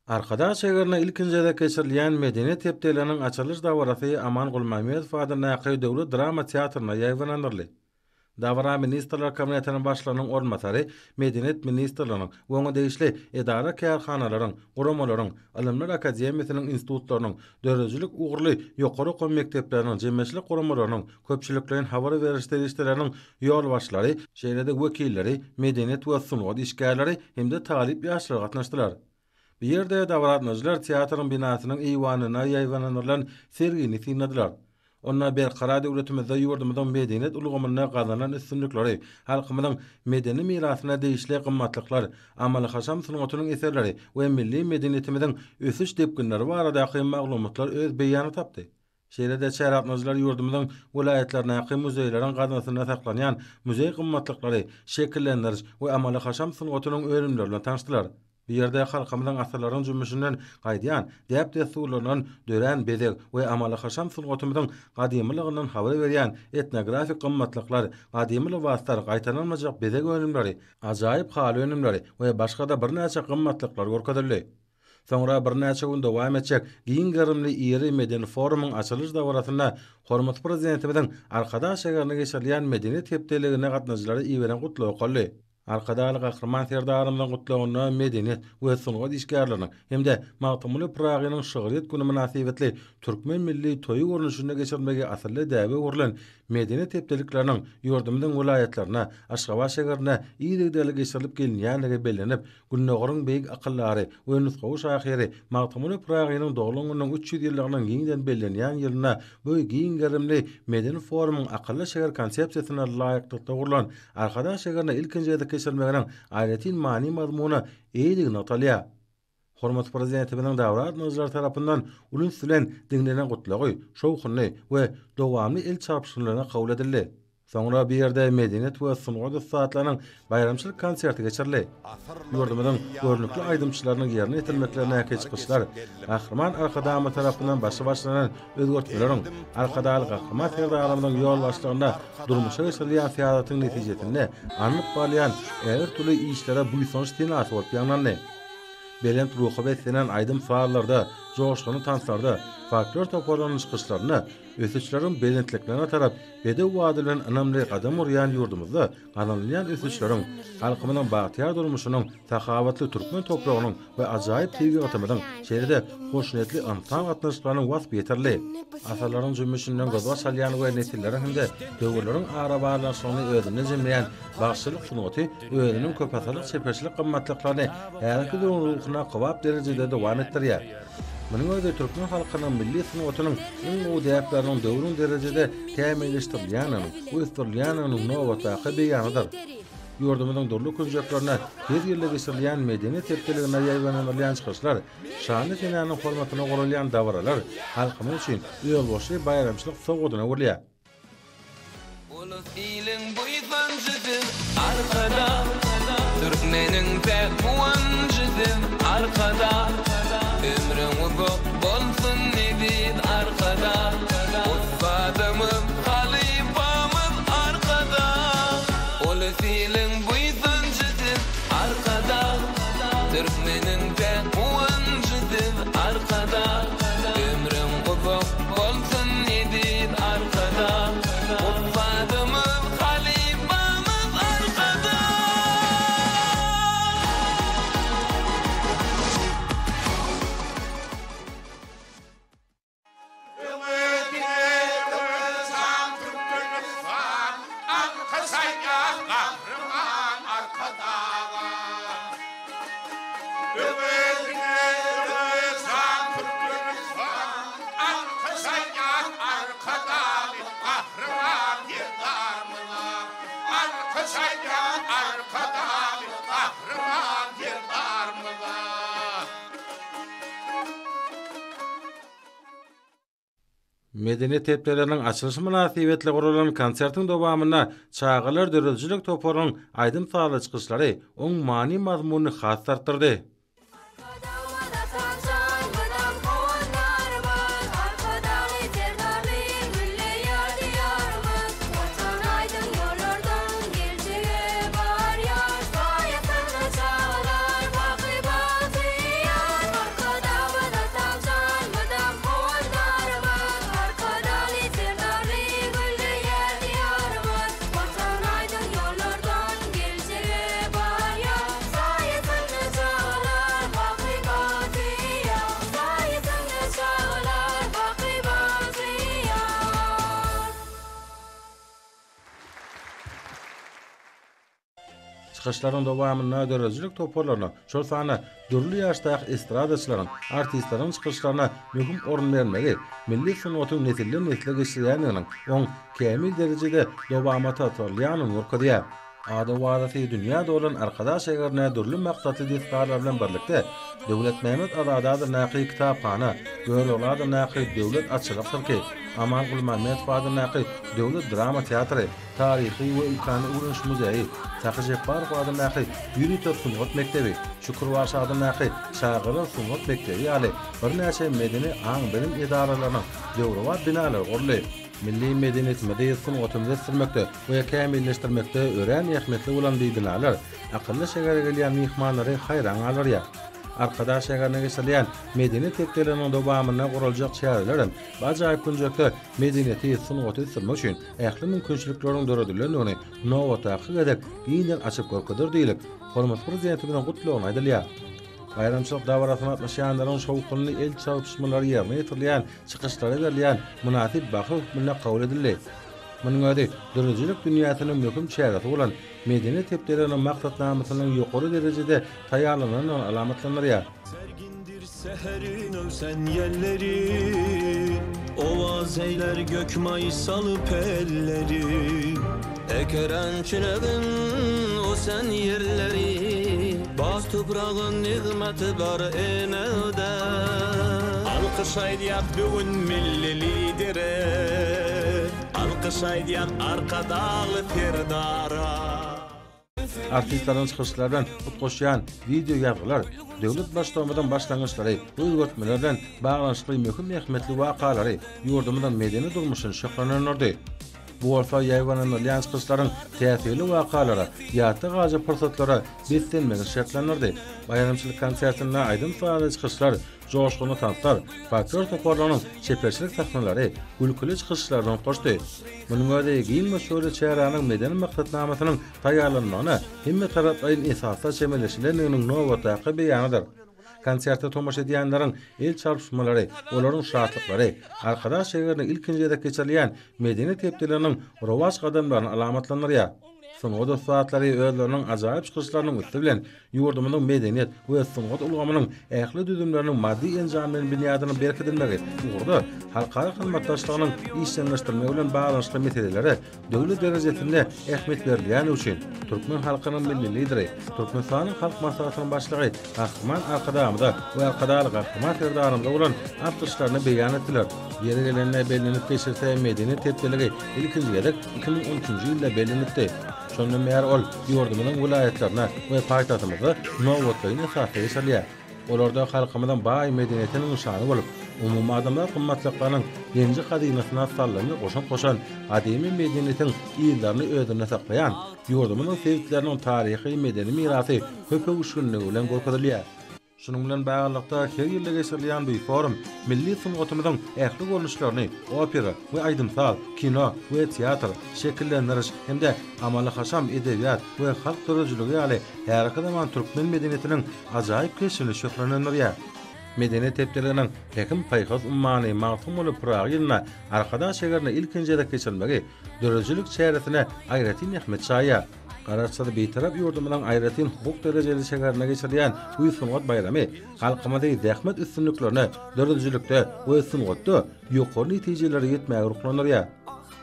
Arkadag şäherinde ilkinji gezek geçirilýän Medeniýet hepdeliginiň açylyş dabarasy Aman Gulmämmedow adyndaky döwlet drama teatrynda ýaýbaňlandyryldy. Dabara Ministrler Kabinetiniň Başlygynyň orunbasary, Medeniýet ministrliginiň we oňa degişli edara-kärhanalaryň, guramalaryň, Ylymlar akademiýasynyň institutlarynyň, döredijilik ugurly ýokary okuw mekdepleriniň, jemgyýetçilik guramalarynyň, köpçülikleýin habar beriş serişdeleriniň ýolbaşçylary, şeýle-de wekilleri, medeniýet we sungat işgärleri hem-de talyp ýaşlar gatnaşdylar. Bu ýerde dabaragatnaşyjylar teatryň binasynyň eýwanynda ýaýbaňlandyrylan sergini synladylar. Onda Berkarar döwletimizde ýurdumyzyň medeniýet ulgamynda gazanan üstünlikleri, halkymyzyň medeni mirasyna degişli gymmatlyklar, amaly-haşam sungatynyň eserleri we milli medeniýetimiziň ösüş depginleri baradaky maglumatlar öz beýanyny tapdy. Şeýle-de çärä gatnaşyjylar ýurdumyzyň welaýatlaryndaky muzeýleriň gaznasynda saklanýan muzeý gymmatlyklary, şekillendiriş we amaly-haşam sungatynyň önümleri bilen tanyşdylar. Bu ýerde halkymyzyň asyrlaryň jümmüşinden gaýdýan däp-dessurlaryndan dörän bezeg we amaly-haşam sungatymyzyň gadymylygyndan habar berýän etnografik gymmatlyklar, gadymy lybaslar, gaýtalanmajak bezeg önümleri, ajaýyp haly önümleri we başga-da birnäçe gymmatlyklar görkezildi. Soňra birnäçe gün dowam etjek giň gerimli iri medeni forumyň açylyş dabarasynda hormatly Prezidentimiziň Arkadag şäherinde geçirilýän Medeniýet hepdeligine gatnaşyjylara iberen gutlagy okaldy. Arkadagly Gahryman Serdarymyzyň gutlagynda medeniýet we sungat işgärleriniň hem-de Magtymguly Pyragynyň şygryýet güni mynasybetli türkmen milli toýy görnüşinde geçirilmegi asylly däbe öwrülen Medeniýet hepdelikleriniň ýurdumyzyň welaýatlarynda, Aşgabat şäherinde yzygiderli geçirilip gelinýändigi bellenip, Gündogaryň beýik akyldary we nusgawy şahyry Magtymguly Pyragynyň doglan gününiň 300 ýyllygynyň giňden bellenýän ýylynda bu giň gerimli medeni forumyň akylly şäher konsepsiýasyna laýyklykda gurlan Arkadag şäherinde ilkinji gezek geçirilmeginiň aýratyn many-mazmuna eýedigi nygtalýar. Hormatly Prezidentimiziň dabara gatnaşyjylar tarapyndan uly üns bilen diňlenen gutlagy şowhunly we dowamly el çarpyşmalarynda kabul edildi. Soňra bu ýerde medeniýet we sungat ussatlarynyň baýramçylyk konserti geçirildi. Ýurdumyzyň görnükli aýdymçylarynyň ýerine ýetirmeklerindäki çykyşlar Gahryman Arkadagymyz tarapyndan başy başlanan özgertmeleriň, Arkadagly Gahryman Serdarymyzyň ýolbaşçylygynda durmuşa geçirilýän syýasatyň netijesinde alnyp barylýan ägirt uly işlere buýsanç senasy bolup ýaňlandy. Belent ruha beslenen aýdym-sazlarda, joşgunly tanslarda, folklor toparlarynyň çykyşlarynda Ösüşleriň belentliklerine tarap bedew bady bilen ynamly gadam urýan ýurdumyzda gazanylýan ösüşleriň, halkymyzyň bagtyýar durmuşynyň, sahawatly türkmen topragynyň we ajaýyp tebigatymyzyň, şeýle-de hoşniýetli ynsan gatnaşyklarynyň waspy ýetirildi. Asyrlaryň jümmüşinden gözbaş alýan we nesilleriň hem-de döwürleriň arabaglanyşygyny özünde jemleýän bagşyçylyk sungaty özüniň köpasyrlyk çeperçilik gymmatlyklaryny häzirki döwrüň ruhuna kybap derejede dowam etdirýär. Munuň özi türkmen halkynyň milli sungatynyň iň gowy däpleriniň döwrüň derejede kämilleşdirilýändiginiň we ösdürilýändiginiň nobatdaky beýanydyr. Ýurdumyzyň dürli künjeklerinde her ýylda geçirilýän Medeniýet hepdeliginde ýaýbaňlandyrylýan çykyşlar, şanly senäniň hormatyna guralýan dabaralar halkymyz üçin özboluşly baýramçylyk sowgadyna öwrülýär. Ulus iliň buýsanjy siz Arkadag Türkmeniň päk guwanjy siz Arkadag Ömrüň uzak bolsun eziz Arkadag Ussadymyz halypamyz Arkadag Ulus iliň buýsanjy siz Arkadag Türkmeniň päk guwanjy siz Arkadag Ömrüň uzak bolsun eziz Arkadag Ussadymyz halypamyz Arkadag. Öňe diňe Türkmenistan Türkmenistan Alkyş aýdýas Gahryman Arkadaga. Öňe diňe Türkmenistan Türkmenistan Alkyş aýdýas Arkadagly Gahryman Serdarymyza. Alkyş aýdýas Arkadagly Gahryman Serdarymyza. Medeniýet hepdeleriniň açylyşy mynasybetli guralan konsertiň dowamynda çagalar döredijilik toparynyň aýdym-sazly çykyşlary oň many-mazmunyny has-da artdyrdy. Çykyşlaryň dowamynda döredijilik toparlaryna, şol sanda dürli ýaşdaky estradaçylaryň, artistleriň çykyşlaryna möhüm orun berilmegi milli sungatyň nesilden-nesle geçirilýändiginiň, oň kämil derejede dowamata atdyrylýandygyny görkezýär. Ady-owazasy dünýä dolan Arkadag şägerine dürli maksatly desgalar bilen birlikde, Döwletmämmet Azady adyndaky kitaphana, Görogly adyndaky döwlet atçylyk sirki, Aman Gulmämmedow adyndaky döwlet drama teatry, Taryhy we ülkäni öwreniş muzeýi, Sahy Jepbarow adyndaky ýörite sungat mekdebi, Şükür bagşy adyndaky çagalar sungat mekdebi ýaly birnäçe medeni aň-bilim edaralarynyň döwrebap binalary guruldy. Milli medeniýetimizi, sungatymyzy ösdürmekde we kämilleşdirmekde örän ähmiýetli bolan bu binalar akylly şähere gelýän myhmanlary haýran galdyrýar. Arkadag şäherinde geçirilýän Medeniýet hepdeliginiň dowamynda guraljak çäreler hem bu ajaýyp künjekde medeniýeti, sungaty ösdürmek üçin ähli mümkinçilikleriň döredilendigini nobatdaky gezek giňden açyp görkezer diýlip, hormatly Prezidentimiziň Gutlagynda aýdylýar. Baýramçylyk dabarasyna gatnaşýanlaryň şowhunly el çarpyşmalary ýerine ýetirilýän çykyşlara berilýän mynasyp baha hökmünde kabul edildi. Munuň özi döredijilik dünýäsiniň möhüm çäresi bolan Medeniýet hepdeliginiň maksatnamasynyň ýokary derejede taýýarlanandygyny alamatlandyrýar. Sergindir säherin öwsen ýelleri, Owaz eýlär gök maýsaly pelleri. Ekeren çilegin ösen ýerleri, Baz topragyn nygmaty bar enede. Alkyş aýdýas bu gün Milli Lidere, Alkyş aýdýas Arkadagly Serdara. Artistleriň çykyşlary bilen utgaşýan wideo ýazgylar döwlet Baştutanymyzyň başlangyçlary we özgertmeleri bilen baglanyşykly möhüm ähmiýetli wakalary, ýurdumyzyň medeni durmuşyny şöhlelendirdi. Bu bolsa ýaýbaňlandyrylýan çykyşlaryň täsirli wakalara, ýatda galyjy pursatlara beslenmegini şertlendirdi. Baýramçylyk konsertinde aýdym-sazly çykyşlar, joşgunly tanslar, folklor toparlarynyň çeperçilik sahnalary, gülküli çykyşlar bilen utgaşdy. Munuň özi giň möçberli çäräniň medeni maksatnamasynyň taýýarlanmagyna hemmetaraplaýyn esasda çemeleşilendiginiň nobatdaky beýanydyr. Konserte tomaşa edýänleriň el çarpyşmalary, olaryň şatlyklary Arkadag şägerinde ilkinji gezek geçirilýän Medeniýet hepdeliginiň rowaç gadamlaryny alamatlandyrýar. Sungat ussatlary özleriniň ajaýyp çykyşlarynyň üsti bilen ýurdumyzyň medeniýet we sungat ulgamynyň ähli düzümleriniň maddy-enjamlaýyn binýadynyň berkidilmegi ugurda halkara hyzmatdaşlygynyň işjeňleşdirilmegi bilen baglanyşykly meselelere döwlet derejesinde ähmiýet berilýändigi üçin türkmen halkynyň Milli Lideri, Türkmenistanyň Halk Maslahatynyň Başlygy Gahryman Arkadagymyza we Arkadagly Gahryman Serdarymyza bolan alkyşlaryny beýan etdiler. Ýeri gelende bellenip geçilse, Medeniýet hepdeligi ilkinji gezek 2013-nji ýylda bellenipdi. Şondan bäri ol ýurdumyzyň welaýatlarynda we paýtagtymyzda nobatlaýyn esasda geçirilýär. Olarda halkymyzyň baý medeniýetiniň nyşany bolup, umumadamzat gymmatlyklarynyň genji-hazynasyna saldamly goşant goşan gadymy medeniýetiň yzlaryny özünde saklaýan ýurdumyzyň sebitleriniň taryhy-medeni mirasy köpöwüşginligi bilen görkezilýär. Şunuň bilen baglylykda, her ýylda geçirilýän bu forum milli sungatymyzyň ähli görnüşlerini, opera we aýdym-saz, kino we teatr, şekillendiriş hem-de amaly-haşam, edebiýat we halk döredijiligi ýaly häzirki zaman türkmen medeniýetiniň ajaýyp keşbini şöhlelendirýär. Medeniýet hepdeliginiň Pähim-paýhas ummany Magtymguly Pyragy ýylynda Arkadag şägerinde ilkinji gezek geçirilmegi döredijilik çäresine aýratyn ähmiýet çaýýar. Garaşsyz, Bitarap ýurdumyzyň aýratyn hukuk derejeli şäherinde geçirilýän bu sungat baýramy halkymyzy zähmet üstünliklerine, döredijilikde we sungatda ýokary netijelere ýetmäge ruhlandyrýar.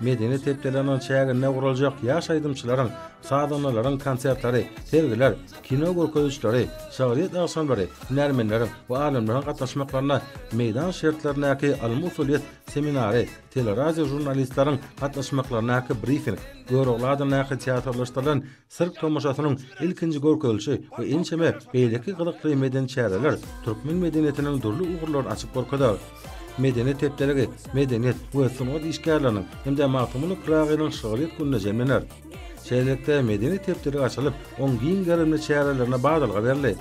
Medeniýet hepdeliginiň çäginde guraljak ýaş aýdymçylaryň, sazandalaryň konsertleri, sergiler, kino görkezişleri, şygryýet agşamlary, hünärmenleriň we alymlaryň gatnaşmaklarynda meýdan şertlerindäki ylmy-usulyýet seminary, teleradio žurnalistleriň gatnaşmaklaryndaky brifing, Görogly adyndaky teatrlaşdyrylan sirk tomaşasynyň ilkinji görkezilişi we ençeme beýleki gyzykly medeni çäreler türkmen medeniýetiniň dürli ugurlaryny açyp görkezer. Medeniýet hepdeligi medeniýet we sungat işgärleriniň hem-de Magtymguly Pyragynyň şygryýet gününe jemlener. Şeýlelikde, Medeniýet hepdeligi açylyp, oň giň gerimli çärelerine badalga berildi.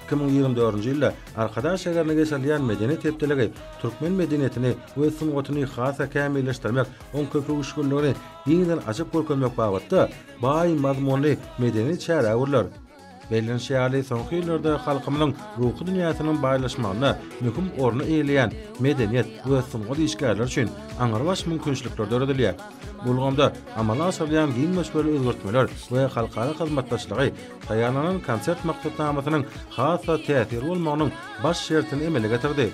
2024-nji ýylda Arkadag şäherinde geçirilýän Medeniýet hepdeligi türkmen medeniýetini we sungatyny has-da kämilleşdirmek, oň köpöwüşginligini giňden açyp görkezmek babatda baý mazmunly medeni çärä öwrüler. Bellenişi ýaly, soňky ýyllarda halkymyzyň ruhy dünýäsiniň baýlaşmagynda möhüm orny eýeleýän medeniýet we sungat işgärleri üçin aňrybaş mümkinçilikler döredilýär. Bu ulgamda amala aşyrylýan giň möçberli özgertmeler we halkara hyzmatdaşlygy taýýarlanan konsert maksatnamasynyň has-da täsirli bolmagynyň baş şertini emele getirdi.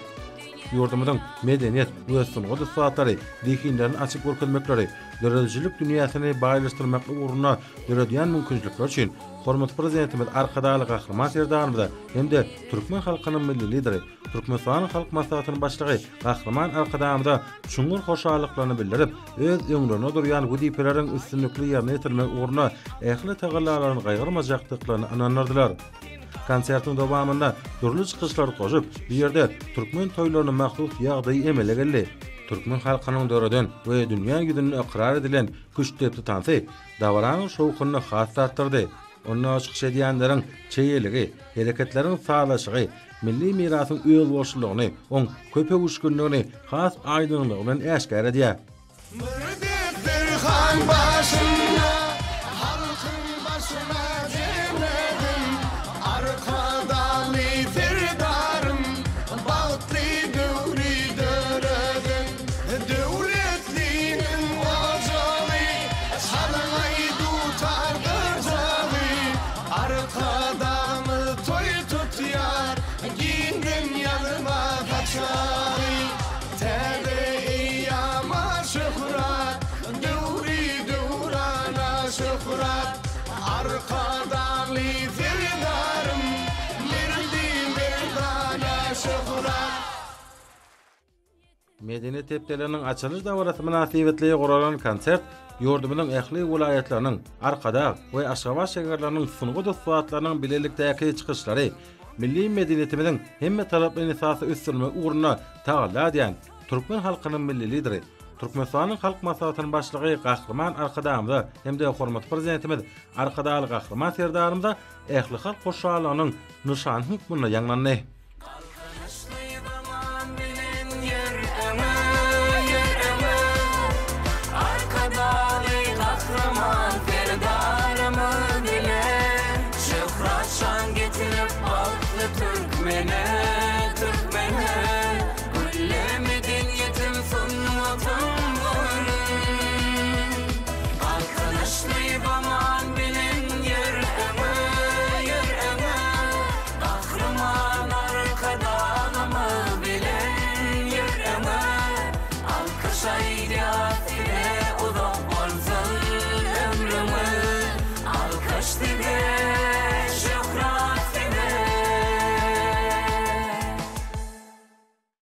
Ýurdumyzyň medeniýet we sungat ussatlary zehinlerini açyp görkezmekleri, döredijilik dünýäsini baýlaşdyrmak ugrunda döredýän mümkinçilikleri üçin hormatly Prezidentimiz Arkadagly Gahryman Serdarymyza hem-de türkmen halkynyň Milli Lideri, Türkmenistanyň Halk Maslahatynyň Başlygy Gahryman Arkadagymyza çuňňur hoşallyklaryny bildirip, öz öňlerinde durýan wezipeleriň üstünlikli ýerine ýetirilmegi ugrunda ähli tagallalaryny gaýgyrmajakdyklaryna ynandyrdylar. Konsertiň dowamynda dürli çykyşlar goşup, bu ýerde türkmen toýlaryna mahsus ýagdaý emele geldi. Türkmen halkynyň döreden we dünýä ýüzünde ykrar edilen küştdepdi tansy dabaranyň şowhunyny has-da artdyrdy. Onda çykyş edýänleriň çeýeligi, hereketleriň sazlaşygy milli mirasyň özboluşlylygyny, oň köpöwüşginligini has aýdyňlygy bilen äşgär edýär. Derhan başynda halkyň başyna jemledim Arkadagly Serdarym bagtly döwri döreden Döwletliniň ojagy çalyňaý dutar gyjagy Arkadagymyz toý tutýar giňden ýazma saçagy. Täze eýýama şöhrat, döwri-döwrana şöhrat, Arkadagly Serdarym, merdi-merdana şöhrat. Medeniýet hepdeliginiň açylyş dabarasy mynasybetli guralan konsert ýurdumyzyň ähli welaýatlarynyň, Arkadag we Aşgabat şäherleriniň sungat ussatlarynyň bilelikdäki çykyşlary, Milli medeniýetimiziň hemmetaraplaýyn esasda ösdürilmegi ugrunda tagalla edýän türkmen halkynyň Milli Lideri, Türkmenistanyň Halk Maslahatynyň Başlygy Gahryman Arkadagymyza hem-de hormatly Prezidentimiz Arkadagly Gahryman Serdarymyza ählihalk hoşallygynyň nyşany hökmünde ýaňlandy. Galkynyşly zaman bilen ýör öňe, ýör öňe. Arkadagly Gahryman Serdarymyz ile şöhrat şan getirip bagtly türkmene, türkmene. Gülle medeniýetim, sungatym boýun. Galkynyşly zaman bilen ýör öňe, ýör öňe. Gahryman Arkadagymyz bilen ýör öňe. Alkyş aýdýar.